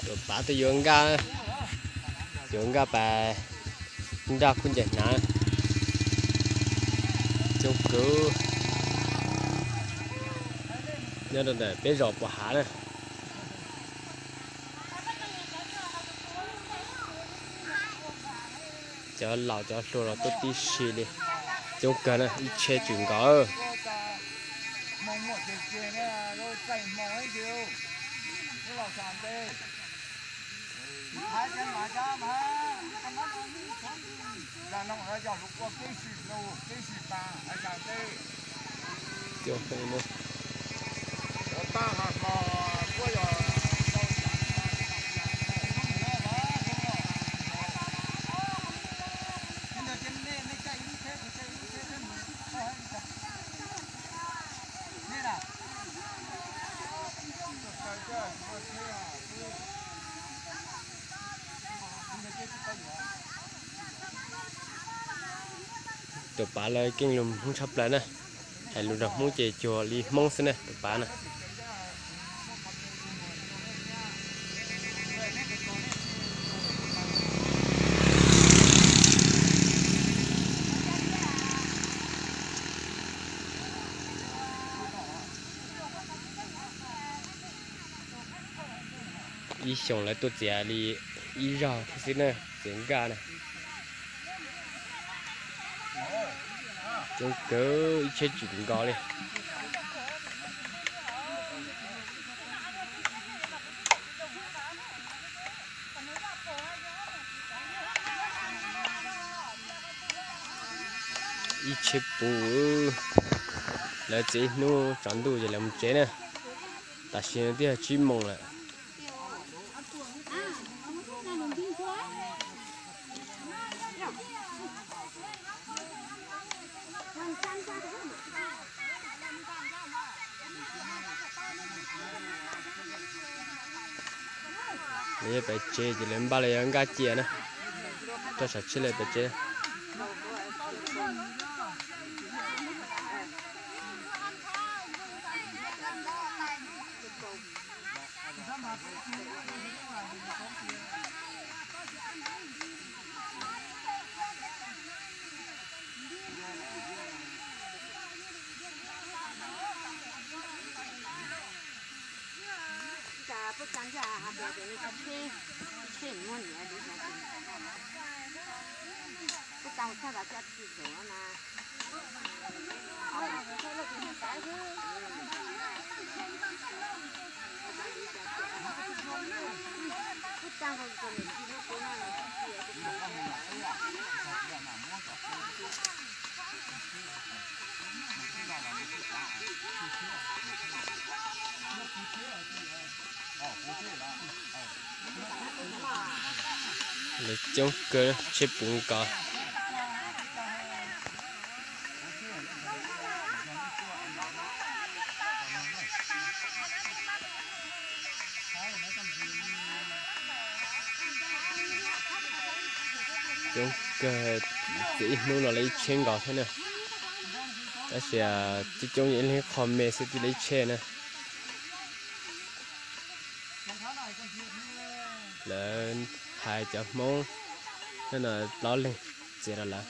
Tus pav tuaj yuav nkaj, yuav nkaj pas nraj kub ncaws hnav. Coob kawg. Nyob rau ntawm peb zos Pos Hav na. Cov laus cov hluas los tuaj tib si li. Coob kawg na, ib tsheb tsis nkaus. Tus pav lawv keej lus Hmoob tshaj plaws na. Hais lus nrog Hmoob ces cuag li Hmoob xwb na tus pav na. Ib xyoos lawv tuaj txiav li ib zaug thiab xwb na, txiav nkaj na. Coob kawg, ib tsheb tsis nkaus li. Ib tsheb puv, lawv txiav ib hnub tsaus ntuj ces lawv mus tsev na. Tam sim no twb yog tsib moos lawm. Lawv yog pem tsev ces lawv npaj los yog nkaj cia na. Rau sam tsheb lawv pem tsev. Lawv coob kawg, tsheb puv nkaus. Coob kawg, txiav ib hnub no lawv ib tsheb nkaus thiab na. Tab sis coob coob yog ib leeg qho me xwb twb lawv ib tsheb na. Lawv hais cov Hmoob no plaub leeg txiav rau lawv.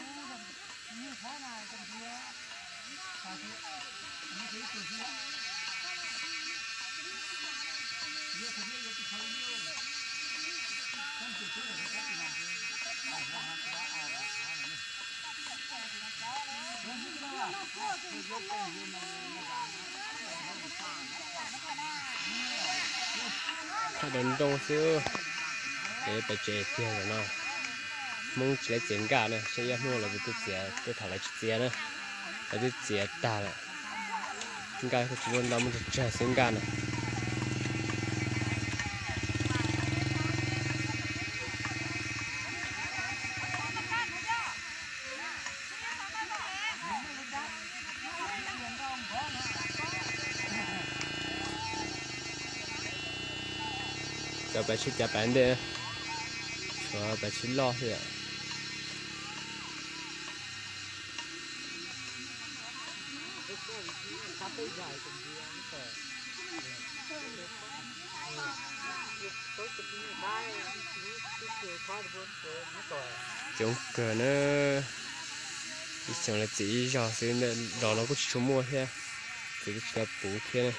Thaj dau nrooj xwb, es pem tsev tiag zaum no. Hmoob tsis lawv txiav nkaj na, saib ib ob hnub lawv puas tuaj txiav, tej thaum lawv tsis txiav na, lawv twb txiav tag lawm. Nkaj kuj tsis muaj ntau, muaj tsawg tsawg xwb nkaj na. Cov pab tsheb cav pas ntej, tshuav pab tsheb loj xwb. Coob kawg na. Ib xyoos lawv txiav ib zaug xwb, los no kuj tsis tshua muaj thiab, txiav kuj tsis tau puv thiab.